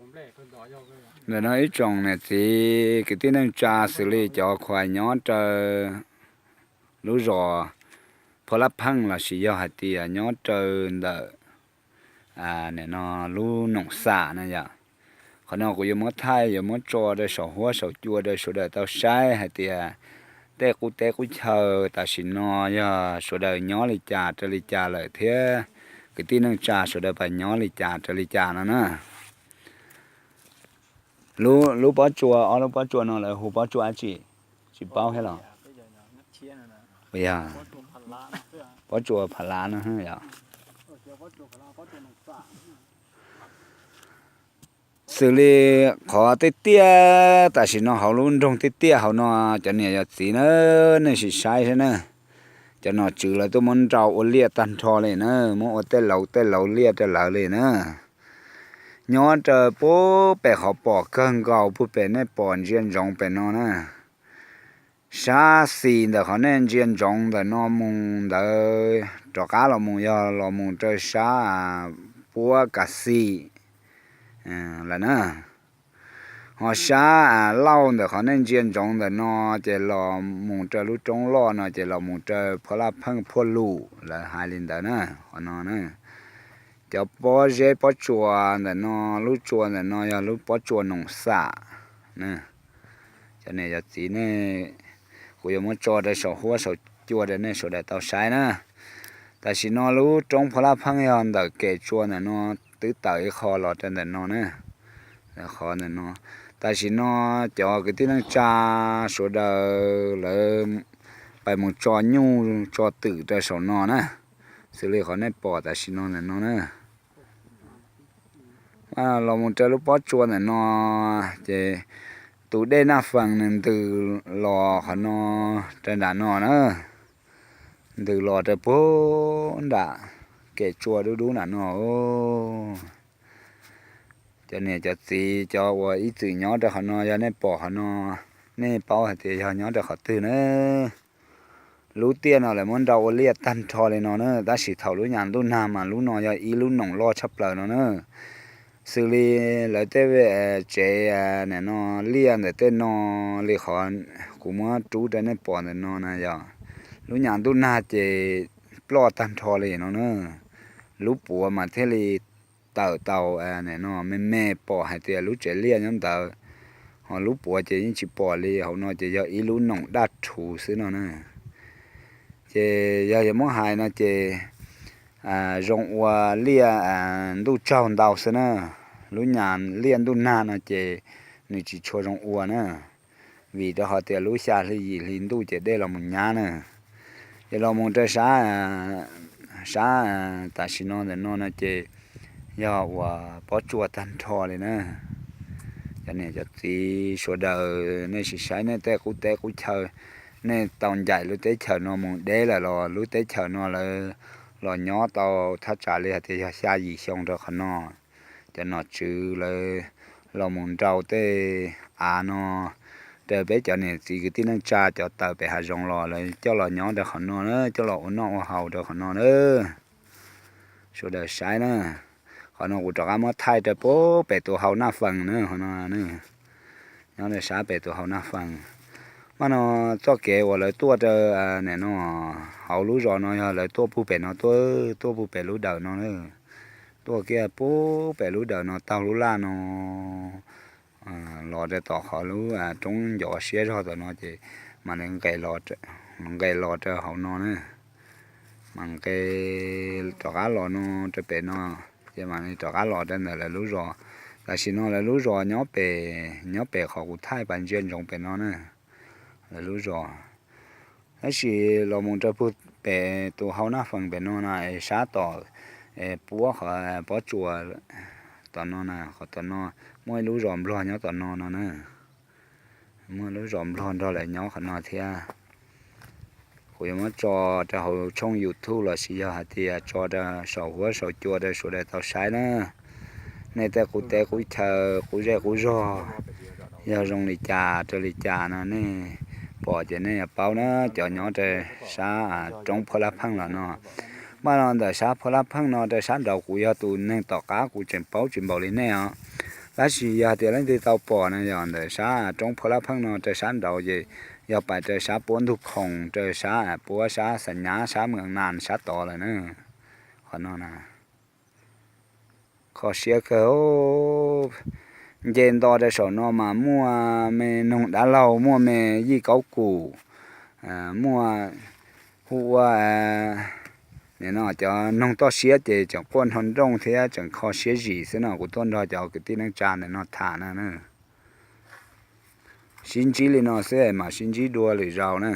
Ntawm no ib tsoom niam txiv kwv tij neej tsa xws li cov uas nyob rau lub zos Phuab Lab Pheej lossis yog hais tias nyob rau ntawm no lub Noom Xam na yom. Qhov no kuv yuav muab thaij yuav muab tso rau saum huab saum cua rau sawv daws tau saib hais tias tej qub teb qub chaw tam sim no yog sawv daws nyob li cas raws li cas lawm thiab kwv tij neej tsa sawv daws pab nyob li cas raws li cas no na. Lub pob tsuas, ob lub pob tsuas no lawv hu pob tsuas dab tsi? Tsis paub thiab los? Yog pob tsuas Pha Lav no yom. Xws li qhov tiaj tiaj tam sim no hauv lub nroog tiaj tiaj hauv no, cov niam yog txiv na, nej sim saib saib na. Cov nom tswv lawv tuaj muab nrau ua liaj tag nrho li na, muab ua tej laus tej laus liaj rau lawv li na. Nyob rau puag pem qhov pom kawg nkaus puag pem nej pom ntsia ntsoov pem no na. Sab xis ntawm qhov nej ntsia ntsoov ntawm no mus ntawd rov qab los mus yog los mus rau sab puab Kas Xis lawm na. Ho sab lauj ntawm qhov nej ntsia ntsoov ntawm no ces los mus rau lub roob loj no ces los mus rau Phuab Laj Pheej Phuaj Lum lawv hais li ntawd na. Qhov no na, cov pob zeb pob tsuas ntawm no, lub tsua ntawm no yog lub pob tsuas Noom Xam na. Cov niam cov txiv nej, kuv yuav muab tso rau saum huab saum cua rau nej sawv daws tau saib na. Tam sim no lub roob Phuab Laj Pheej yog ntawm kem tsua ntawm no twb tawm ib qho los rau ntawm no na. Qhov ntawm no, tam sim no cov kwv tij neej tsa sawv daws lawv pais mus tso nyuj tso twm rau saum no na, xws li qhov nej pom tam sim no ntawm no na. Los mus rau lub pob tsua ntawm no, ces tus dej Naj Fees nws ntws los qhov no rau nram no na, ntws los rau puag nram kem tsua dub dub nram no. Cov niam cov txiv cov uas ib txwm nyob rau qhov no yog nej pom qhov no, nej paub hais tias yog nyob rau qhov twg na. Lub tiaj no lawv muab nrau ua liaj tag nrho li no na, tab sis thaum lub nyam ntuj nag mas lub no yog ib lub noom loj tshaj plaws no na. Xws li lawv tej tsev nim no liaj ntawm tej no li qhov kuv muab rub rau nej pom ntawm no na yog lub nyam ntuj nag ces ploj tag nrho li no na. Lub puav mas thiaj li tawm tau nim no me me pom hais tias lub tsev liaj nyob ntawd, ho lub puav ces yeej tsis pom li. Hauv no ces yog ib lub noom daj rhuv xwb no na. Ces yog yuav muab hais no ces zoo ua liaj ntuj tsaug ntau xwb na. Lub nyam liaj ntuj nag no ces nws tsis tshua zoo ua na, vim rau qhov tias lub xya hli yim hli ntuj ces dej los mus nyab na. Ces los mus rau sab, sab tam sim no ntawm no no ces yog uas pob tsuas tag nrho li na. Cov niam cov txiv sawv daws nej sim saib nej tej qub teb qub chaw, nej tau ncaim lub teb chaws no mus deb lawm los lub teb chaws no lawv los nyob tau thaj tsam li hais tias yog xya yim xyoo rau qhov no. Cov nom tswv lawv los mus nrau tej av no rau peb cov niam txiv kwv tij neej tsa cov tawm pem hav zoov los lawv coj los nyob rau qhov no na, coj los ua noj ua haus rau qhov no na. Sawv daws saib na, qhov no kuv rov qab muab thaij rau puag pem tus hau Naj Fees na, qhov no nyob rau sab pem tus hau Naj Fees. Mas no txoj kev uas lawv tuaj rau nim no hauv lub zos no yog lawv tuaj puag pem no tuaj, tuaj puag pem lub dawm no na, tuaj kiag puag pem lub dawm no taug lub laj no los rau tom qhov lub roob ncov siab zog tom no ces mam li nqes los rau hauv no na. Mas nqes rov qab los no rau pem no, ces mam li rov qab los rau ntawm lawv lub zos. Tam sim no lawv lub zos nyob pem, nyob pem qhov kuv thaij pas ntsia ntsoov pem no na, lawv lub zos. Tab sis los mus rau puag pem tus hau Naj Fees pem no na, sab tom puab qhov pob tsuas tom no na, qhov tom no muaj ib lub zos Nplog nyob tom no no na. Muaj lub zos Nplog nrog lawv nyob qhov no thiab. Kuv yuav muab tso rau hauv tshooj YouTube lossis yog hais tias tso rau saum huab saum cua rau sawv daws tau saib na. Nej tej qub teb qub chaw qub zej qub zog yog zoo li cas rau li cas no nej pom ces nej yuav paub na, cov nyob rau sab roob Phuab Lab Pheej los no. Mas no ntawm sab Phuab Lab Pheej no rau sab nraud kuv yog tus neeg tom qab kuv tseem paub tsis npaum li nej os. Tab sis yog tias leej twg tau pom no yog ntawm sab roob Phuab Lab Pheej no raws sab nraud ces yog pais raws sab puab Ntug Khoom, raws sab puab sab Xa Nyab, sab Mws Nas sab tod lawm na. Qhov no na, kho siab kawg. Nce nto rau saum no mas muaj me noog dab laug, muaj me yij kaub kum, muaj hu ua, nim no cov noog toj siab ces tseem quaj nroo nrooj thiab tseem kho siab zim xwb no. Kuv tuaj nrog cov kwv tij neej tsa ntawm no tham na. Sib ntsib li no xwb mam sib ntsib dua lwm zaus na.